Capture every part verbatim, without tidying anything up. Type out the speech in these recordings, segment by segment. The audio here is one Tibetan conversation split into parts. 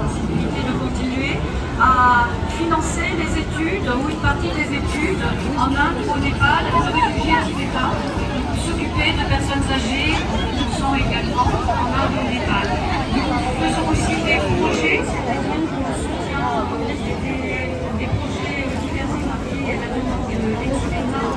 Possibilité de continuer à financer les études ou une partie des études en Inde, au Népal, les réfugiés tibétains pour s'occuper de personnes âgées, qui sont également en Inde, au Népal. Nous faisons aussi des projets, des projets divers et variés à la demande des tibétains.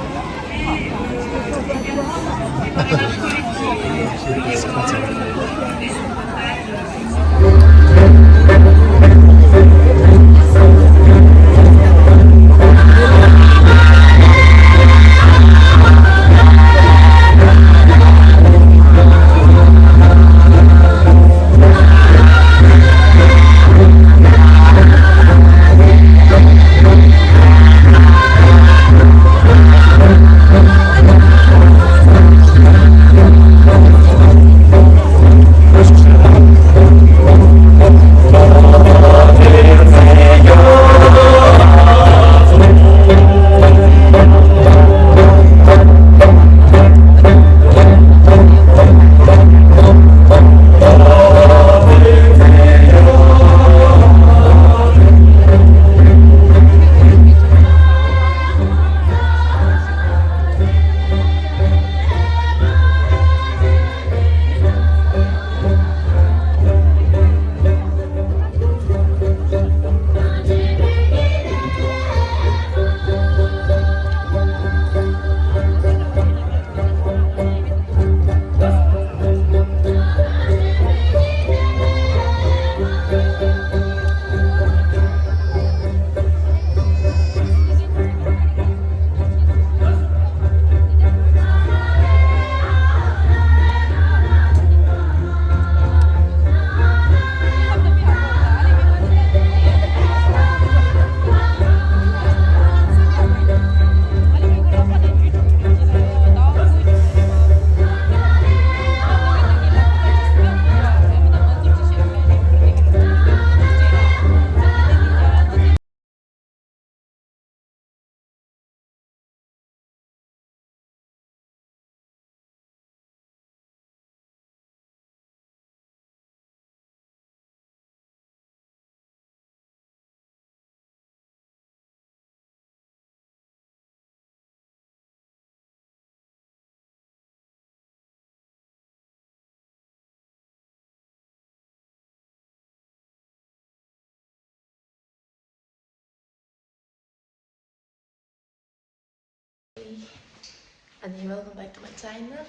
ཨ་ནི། Welcome back to my channel.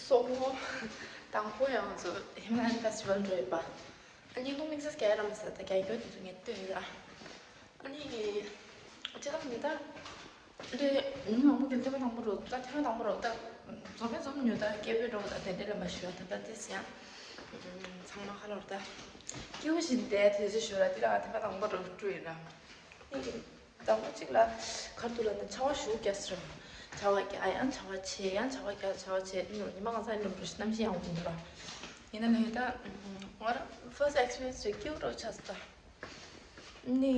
So དང་པོ་ཡང་ཚོ་Himalayan Festival འགྲོ་ཡོད་པ། ཨ་ནི་ལུང་མིག་སེ་སྐྱ་རམ་ས་ད་རྒྱ་སྐྱོ་དེ་ཚོ་ངས་བཏོན་ཡོད་ར། ཨ་ནི་ཅི་ལ་མི་ད། འདི་མི་མང་པོ་གི་ཐེངས་མ་དང་པོ་རུ་ད་ཐེངས་མ་དང་པོ་རུ་ད་འཛོམས་མེད་འཛོམས་ཉོ་ད་སྐད་འབོད་འགྲོ་ད་དེ་འདྲ་ལ་མ་ཞུ་བ་ད་ད་དེ་སི་ཡང་ཚང་མ་ཁ་ལོར་ད་སྐྱིད་པོ་ཞིག་འདས་དེ་ཚོ་ཞུ་ར་དེ་ལ་ཐེངས་མ་དང་པོ་རུ་བཀྲུ་ཡིན་ར། དང་པོ་གཅིག་ལ་གར་དུ་ལ་ནི་ཆར་པ་ཞུ་རྒྱ་སི་ར། ཆར་པ་རྒྱ་ཡང་ཆར་པ་ཆེ་ཡང་ཆར་པ་རྒྱ་ཆར་པ་ཆེ་ཉི་མ་གང་ས་ཉི་མ་གནམ་གཤིས་ཡང་འོང་འདུག་ར། ཡིན་ན་ལས་ད་ང་རང་first experience རེད་སྐྱིད་པོ་རུ་ཆགས་སོང་ད། ནི།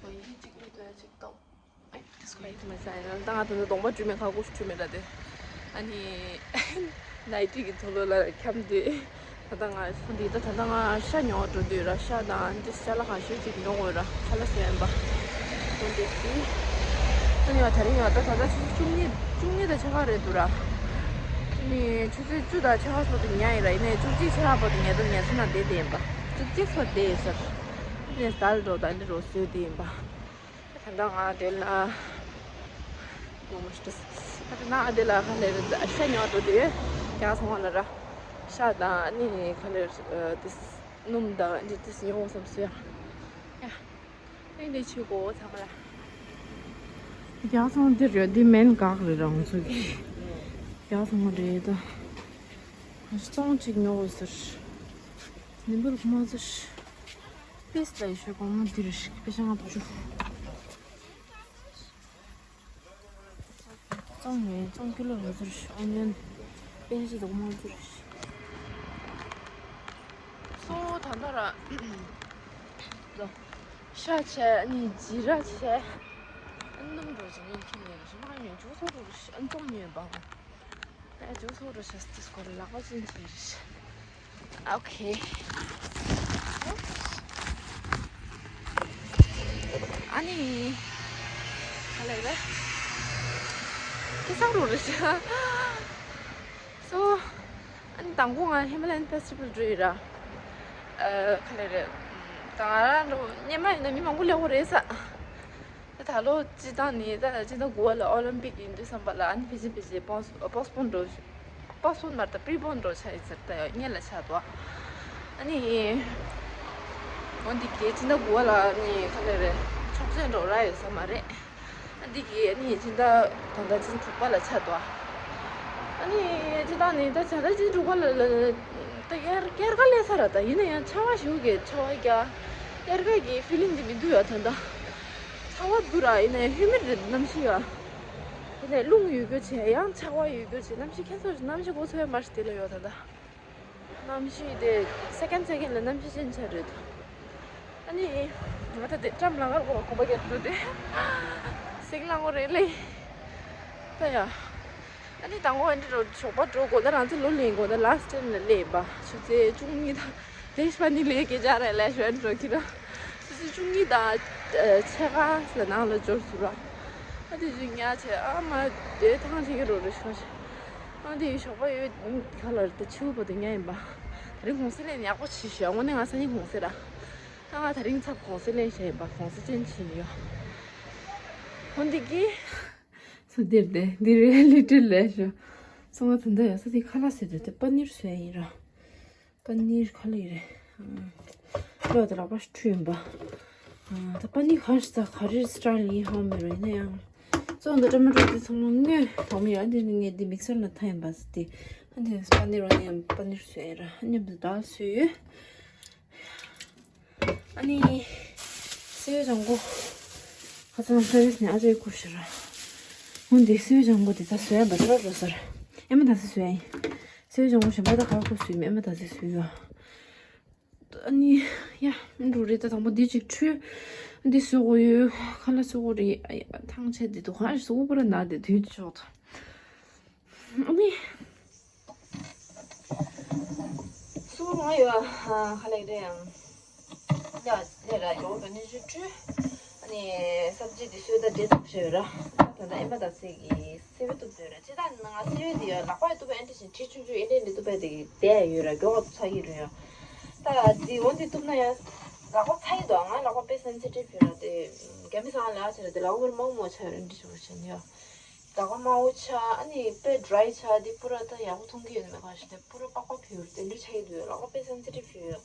ཨོ་ཡི་གཅིག་ལས་དོན་གཅིག་གཏོང་། ད་ང་ད་ནི་གདོང་པ་བཀྲུས་མེད་ཁ་ཁུ་བཀྲུས་མེད་ལ་དེ། ཨ་ནི། ནའི་ཊི་གི་ཐོག་ལོ་ལ་འཁྱམ་དུས། ད་ལྟ་ང་འདི་ད་ད་ལྟ་ང་ཤ་ཉོ་འགྲོ་དུས་ར་ཤ་དང་འདི་ཤ་ལ་གང་ཤོས་ཅིག་ཉོ་དགོས་ར་ཁ་ལ་སོན་པ། འོན་ཏེ་དེ། ཨ་ནི་ང་དེ་རིང་ང་ད་ད་ལྟ་ཆུ་ཚོད་བཅུ་གཉིས་བཅུ་གཉིས་དང་ཕྱེད་ཀ་རེད་འདུག་ར། ཨ་ནི་ཆུ་ཚོད་བཅུ་དང་ཕྱེད་ཀ་སོགས་དུ་ཉལ་ཡིན་ར་ཡིན་ནའི་བཅུ་གཅིག་ཕྱེད་ཀ་བར་དུ་ཉལ་དུ་ཉལ་སོང་ན་བསྡད་བསྡད་ཡིན་པ། བཅུ་གཅིག་སོགས་བསྡད་ཡིན་ས། ཨ་ནི་ཟླ་ལ་འགྲོ་ད་འདི་རོ་བཟོས་བསྡད་ཡིན་པ། ད་ལྟ་ང་དེ་ལ་ངོ་མ་ཤི་ཏུ། ད་ལྟ་ང་དེ་ལ་ཁ་ལེར་ཤ་ཉོ་འགྲོ་དུས་རྒྱ་སོང་བ་ལ་ར་ཤ་དང་ཨ་ནི་ཁ་ལེར་དེ་སྣུམ་དང་ཨ་ནི་དེ་ཉོ་བསམ་སོང་ཡ། ཡ། ཨ་ནི་ཆུ་གོ་ཚང་མ་ལ། རྒྱ་སོང་འདིར་ཡོད་འདི་མེན་གག་རེད་རང་ཚོ་གི། ཡག་ཐུང་མ་རེད་ད། ཨ་ཅི་ཙོང་གཅིག་ཉོ་དགོས་ཟེར། ནིམ་པུ་རུ་ཁོ་མ་ཟེར། པེས་ལ་ཡི་ཤོད་གོང་མ་འདིར་པེ་ཤ་ང་དུ་ཅུ། ཙོང་ཉོས་ཙོང་ཀི་ལོ་རེ་ཟེར། ཨོ་ཉན་པེ་ཤ་དུ་མ་ཟེར། སོ་ད་ད་ར། ཤ་ཆེ་ནི་ཇི་ར་ཆེ། ཨ་ནུམ་འགྲོ་ཅིག་ཉན་ཁྱིམ་ནས་རེ་ཤི་མ་ཉོས་ཅུ་སོ་རུ་རེ་ཤི་ཨ་ཙོང་ཉོས་བ། ད་ཇོ་སོ་རུ་ཤ་སྟི་སྐོར་ལག་པ་ཅན་ཆེ་རེད། ཨོ་ཁེ། ཨ་ནི། ག་ལེ་རེད། ཁེ་སང་རུ་རེད་ཤ། སོ། ཨ་ནི་དང་པོ་ང་ཧི་མ་ལ་ཡན་ཕེ་སི་ཊི་བལ་འགྲོ་ཡི་ར། ཨ་ག་ལེ་རེད། ད་ང་རང་འགྲོ་སྙེ་མ་ཡིན་ན་མི་མང་པོ་སླེབས་ཡོད་རེད་ས། ད་ད་ལོ་སྤྱི་བཏང་ནི་ད་སྤྱི་ཟླ་དགུ་པ་ལ་ཨོ་ལིམ་པིག་ཡིན་དུས་བསམ་པ་ལ་ཨ་ནི་ཕལ་ཆེར་ཕལ་ཆེར་པོ་སི་པོ་སི་པོན་འགྲོ། པོ་སི་པོན་མ་རེད་ད་པི་རི་པོན་འགྲོ་ཆ་ཡི་ཟེར་ད་ཡ་སྔོན་ལ་ཆགས་འདུག་ཨ་ནི་འོ་འདི་གའི་སྤྱི་ཟླ་དགུ་པ་ལ་ནི་ག་ལེ་རེད་ཆོག་མཆན་འགྲོ་རག་ཡོད་ས་མ་རེད། ཨ་འདི་གའི་ཨ་ནི་སྤྱི་ཟླ་ད་ལྟ་སྤྱི་ཟླ་དྲུག་པ་ལ་ཆགས་འདུག་ཨ་ནི་སྤྱི་བཏང་ནི་ད་ཆ་ད་སྤྱི་ཟླ་དྲུག་པ་ལ་ལ་ལ་ད་དབྱར་དབྱར་ཁ་སླེབས་ས་ར་ད་ཡིན་ན་ཡང་ཆར་པ་ཞེ་པོ་གི་ཆར་པ་རྒྱག་དབྱར་ཁ་གི་ཕི་ལིང་དེ་མི་འདུག་ཡ་ད་ད། ཚ་བ་འདུག་ར་ཡིན་ནའི་ཧུ་མིཌ་རེད་གནམ་གཤིས་ཡ། ཡིན་ནའི་རླུང་ཡོད་རྒྱུ་བྱས་ཡང་ཆར་པ་ཡོད་རྒྱུ་བྱས་གནམ་གཤིས་ཁྱེད་ཚོ་གནམ་གཤིས་གོ་ཚོད་མར་དེ་ལ་ཡོད་ད་ད། གནམ་གཤིས་དེ་སེ་ཀན་སེ་ཀན་ལ་གནམ་གཤིས་ཅན་ཆ་རེད། ཨ་ནི་ང་ད་དེ་ཀྲམ་ལ་ངར་གོ་གོམ་པ་རྒྱབ་འགྲོ་དེ་སེང་ལ་ངོ་རེ་ལེ་ད་ཡ། ཨ་ནི་དང་པོ་ཨ་འདྲི་རོ་ཞོགས་པ་འགྲོ་དགོས་ན་རང་ཚོ་ལོ་ལེན་དགོས་ན་ལ་སི་ཊེམ་ལ་ལེན་པ་ཆུ་ཚོད་བཅུ་གཉིས་དང་དེ་ཤ་ནི་ལས་ཀྱི་ཇ་རེ་ལས་ཞོན་འགྲོ་གི་ར། ཆུ་ཚོད་བཅུ་གཉིས་དང་ཕྱེད་ཀ་ལ་ནང་ལ་འབྱོར་སོང་ར། ཨ་དེ་བཅུ་ཉལ་བྱས་ཨ་མ་དེ་ཐང་ཆད་ཀྱི་རོ་རེ་ཤོ་ཤ། ཨ་དེ་ཞོགས་པ་ཡོད་ག་ལ་རེད་ད་ཕྱི་པོ་དེ་ཉལ་ཡིན་པ། དེ་རིང་གུང་སེང་ལེན་ཡག་པོ་བྱས་ཤག་དངོས་གནས་ང་སང་ཉིན་གུང་སེང་ར། ད་ང་དེ་རིང་ཚབ་གུང་སེང་ལེན་བྱས་ཡིན་པ་གུང་སེང་ཅན་བྱས་ནི་ཡོད། འོ་འདི་གི་སོ་འདིར་དེ་འདི་རེད་ལི་ཏིལ་ལས་ཤོ། སོ་ང་ད་ལྟ་ཡ་ས་དེ་ཁ་ལག་ཟེར་དུས་དེ་པ་ནིར་བཟོས་ཡིན་ར། པ་ནིར་ཁ་ལག་རེད། ལོ་དེ་ལག་པ་ཁྲུས་ཡིན་པ། ད་པ་ནིར་ག་རེ་ས་ག་རེ་སི་ཊལ་ཡིན་ཧ་མི་རུ་ཡིན་ན་ཡང་། གཙོ་བོ་འདི་ཊ་མ་ཊོ་དེ་ཚང་མ་སྔོན་དང་མི་ཡ་འདི་ནི་ངས་འདི་མིག་སར་ན་ཐ་ཡིན་པ་ཟེར་ཏེ། ཨ་འདི་པ་ནིར་རོ་ནི་ཡང་པ་ནིར་བཟོས་ཡིན་ར་ཨ་ནི་འདི་དག་བཟོས་ཡོད། ཨ་ནི། སེ་བའི་ལྗང་གུ། ཁ་སང་སེ་བས་ནས་ཨ་ཅེ་བསྐུར་ཤི་ར། འོ་འདི་སེ་བའི་ལྗང་གུ་འདི་ད་བཟོས་ཡ་འབའ་ཏྲ་འགྲོ་ས་ར། ཨེ་མ་ད་སེ་བཟོས་ཡ་ཡིན། སེ་བའི་ལྗང་གུ་གཞན་པ་ད་ག་བ་བསྐུར་བཟོས་མེད་ཨེ་མ་ད་སེ་བཟོས་ཡོད། ཨ་ནི། ཡ། འགྲོ་རེད་ད་དང་པོ་འདི་ཅིག་འཁྲུས། འདི་བཟོས་དགོས་ཡོད། ཁ་ལག་བཟོས་དགོས་རེད། ཨ་ཡ་ཐང་ཆད་འདི་འདུག་ཧ་ཧ་སུ་པུ་ར་ན་དེ་དུས་ཆོག་ད། ཨ་ནི། སུ་ང་ཡོད་ཨ། ཧ་ལས་རེད་ཨང་། ཡ་ལས་ར་ཡོང་གི་ནི་ཞུ་ཁྲུ། ཨ་ནི་སབ་ཇི་དེ་སུ་ད་འདྲེ་ཚབ་བྱས་ཡོད་ར། ད་ད་ཨེ་མ་ད་སེ་གི་སེ་བེ་ཏུབ་ཡོད་ར་ཅི་ད་ང་སེ་བེ་དེ་ཡོད་ལག་པ་ཡོད་ཏུབ་ཨེ་འདྲི་ཞིང་ཁྲི་ཆུང་ཆུང་ཨེ་འདྲི་འདྲི་ཏུབ་པ་དེ་གི་བསྡད་ཡོད་ར་མགྱོགས་ཚ་གི་རུ་ཡོད། ད་དེ་འོན་དེ་ཏུབ་ན་ཡ། ལག་པ་ཚ་ཡི་དོ་ང་ལག་པ་དཔེ་སེན་སི་ཊིབ་ཡོད་ར་དེ། རྒྱ་མི་ཚང་ལ་ཆ་ར་དེ་ལག་པ་མང་མོ་ཆ་ར་འདྲི་ཞུ་བ་བྱས་ནི་ཡོད། ཟླ་བ་དམར་པོ་ཆགས་ཨ་ནི་དཔེ་ཌི་རའི་ཆགས་དེ་པུ་ར་ད་ཡག་པོ་མཐོང་གི་ཡོད་ནི་མེད་ག་ཞུ་དེ་པུ་ར་པགས་པ་ཕྱི་རུ་དེ་འདྲ་ཆགས་ཀྱི་འདུག་ལག་པ་དཔེ་སེན་སི་ཊིབ་ཡོད།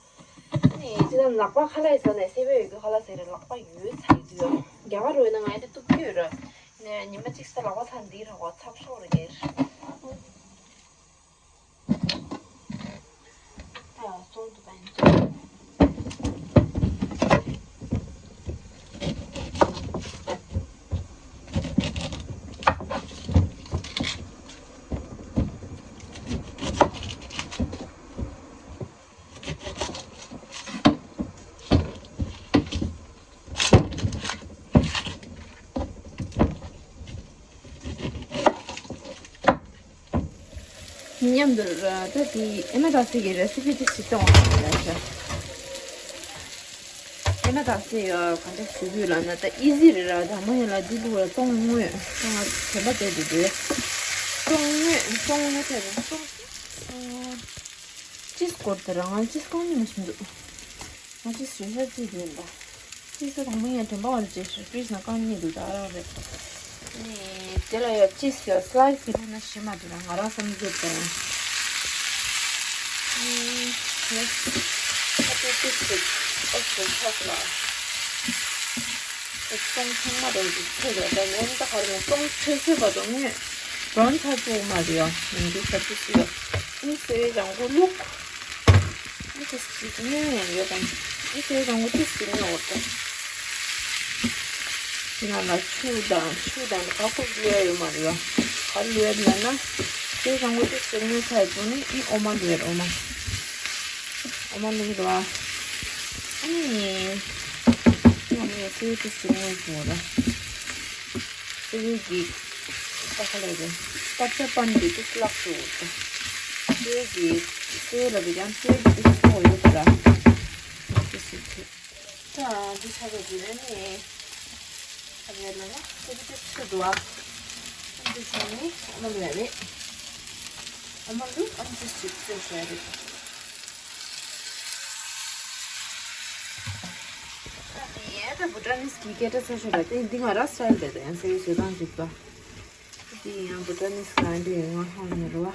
ཨ་ནི་ཅི་ད་ལག་པ་ཁ་ལག་ཡིན་ཟེར་ནས་སེ་བའི་ཡོད་རྒྱུ་ཁ་ལག་ཟེར་རེད་ལག་པ་ཡོད་ཚ་ཡི་འདུག་ཡ། རྒྱ་གར་རུ་ཡིན་ན་ང་ཡི་འདི་གཏུབ་ཀྱི་ཡོད་ར། ནས་ཉི་མ་གཅིག་ས་ལག་པ་ཚ་འདི་ར་བ་ཚབ་ཤོག་རེད་ངེར། ད་སོང་དུ་བན་ཚོ། མཉམ་དུ་ད་དེ་ཨེ་མ་ད་སི་གི་རེ་སི་པི་དེ་ཞིག་གཏོང་བ་རེད་ཤག་ཨེ་མ་ད་སི་ག་འདྲ་ཞུ་དགོས་ལབ་ན་ད་ཨི་ཟི་རེད་ར། ད་མ་ཡིན་ལ་དེ་འདུག་ལ་གཏོང་དངོས་གཏོང་བ་དྲན་པ་བསྡད་དེ་འདུག་གཏོང་དངོས་གཏོང་དངོས་ཐད་ར་གཏོང་། ཅིས་སྐོར་དེ་ར་ང་ཅིས་གང་ནས་མ་ཤེས་འདུག་ང་ཅིས་ཞུ་ཤ་ཅིས་དེ་ཡིན་པ། ཅིས་ད་དང་པོ་ཡང་དྲན་པ་བར་རྗེས་ཧྲི་ཧྲི་ན་གང་རྙེད་འདུག་ད་རང་རེད། ནི་དེ་ལ་ཡ་ཅིས་ཡ་སི་ལའི་སི་དེ་ལ་ན་ཤེས་མ་འདུག་ན་ང་རང་བསམ་རྒྱུ་དང་། ནི་ཡ་ད་ཏི་ཏི་ཏི་ཨོ་སི་ཆགས་ལ། སོང་ཚང་མ་རང་གི་ཁྱེད་ལ་ད་ནས་ད་ག་རེ་སོང་ཁྲེལ་ཤེས་པ་དང་ངས། རོན་ཚ་ཚོ་མ་རེད་ཡ། ཡང་འདི་ཚ་ཚོ་ཚོ་ཡ། ཨི་སེ་རང་གོ་ལུག་ཨི་ཏི་སི་ནས་ཡང་ཡོད་དམ། ཨི་སེ་རང་གོ་ཏི་སི་ནས་འོ་ད། དེ་ནང་ལ་ཆུ་དང་ཆུ་དང་ག་གོ་ལུས་ཡ་ཡོད་མ་རེད་ཡ། ག་ལུས་ཡ་ལ་ན། ཨི་སེ་རང་གོ་ཏི་སི་ནས་ཚ་ཡ་ཚོ་ནི་ཨི་འོ་མ་ལུས་ཡ་འོ་མ། འོ་མ་ལུས་ར། ཨ་ནི། ང་མི་ཡ་སེ་ཏི་སི་ནས་འོ་ར། སེ་གི་ཀ་ཁ་ལ་རེ་ཀ་ཅ་པན་དེ་ཏུ་ལག་ཏུ་ཏུ་སེ་གི་སེ་ལ་བི་ཀན་སེ་གི་ཏུ་སོ་ཡོད་ཏུ་ར། ཏུ་སི་ཏུ་ཏ་ཏུ་ཆ་ག་དུ་རེ་ནི་ཨ་རེ་ལ་ན་སེ་གི་ཏུ་སུ་དུ་ཨ་ཏུ་ཤ་ནི་ཨ་མ་ལུ་ཡ་རེ་ཨ་མ་ལུ་ཨ་ཏུ་སི་ཏུ་ཤ་རེ། ད་དེ་ཡང་ད་བྷུ་ཊ་ནིས་ཀྱི་སྐད་སྒྲ་ཚ་ཤོས་རེད་དེ། འདི་ང་རང་སི་ཊའིལ་རེད་དེ། ཡང་སེ་བྱེད་སྟངས་འགྲིག་པ། འདི་ཡང་བྷུ་ཊ་ནིས་ག་འདྲ་ཡོད་ང་ཧང་ནས་རེད་བ།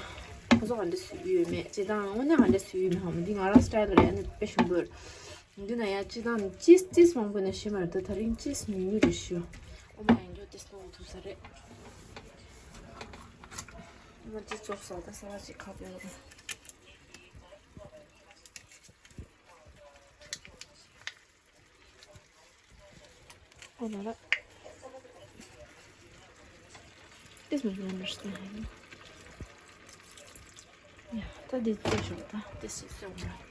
ཁོ་ཚོ་ག་འདྲ་བཟོས་ཡོད་མེད་སྤྱིར་བཏང་དངོས་གནས་ག་འདྲ་བཟོས་ཡོད་མེད་ཧང་མ། འདི་ང་རང་སི་ཊའིལ་རེད། ཨ་ནི་དཔེ་ཞིམ་པོ་རེད། འདི་ན་ཡང་སྤྱིར་བཏང་ཅིས་ཅིས་མང་པོ་ནས་ཤེས་མ་རེད། ད་ད་རིང་ཅིས་ཉུང་ཉུང་རེད་ཤོད། ཨོ་མ་ཡང་འགྲོ་ཏིས་མང་ཐུབ་ས་རེད། ཨོ་མ་ཅིས་ཙོག་ས་ད་ས་བ་ཅིག་ཁ་པོ་ཡོད་རེད། ཨ་ལ་ལ། This was understand. Yeah, ད་འདི་ཚོ་ཞོག་ད། This is so right.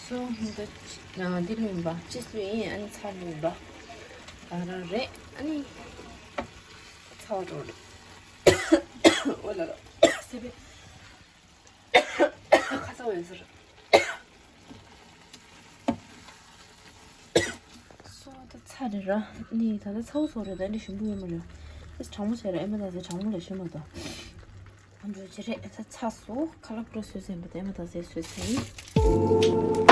So འདི་འདི་ལུས་པ་ཅིས་ལུས་ཡིན། ཨ་ནི་ཚ་ལུས་པ་ག་རང་རེད། ཨ་ནི་ཚ་བ་འགྲོ་རེད། ཨོ་ལ་ལ། སེ་བེ། ཁ་ཚ་བ་ཡོད་ཟེར། སོ་ད་ཚ་རེད་ར། ནི་ད་ལྟ་ཚ་བོ་ཚོ་རེད། ད་འདི་ཞིམ་པོ་ཡོད་མ་རེད། ཨེ་གྲང་མོ་བྱས་ར། ཨེ་མ་ད་ཟེར་གྲང་མོ་ལ་ཞིམ་མ་ད། ཨ་འགྲོ་ཅི་རེད། ད་ཚ་སོ་ཁ་ལག་འགྲོ་སོས་ཟིན་པ་ད་ཨེ་མ་ད་ཟེར་སོས་ཟིན།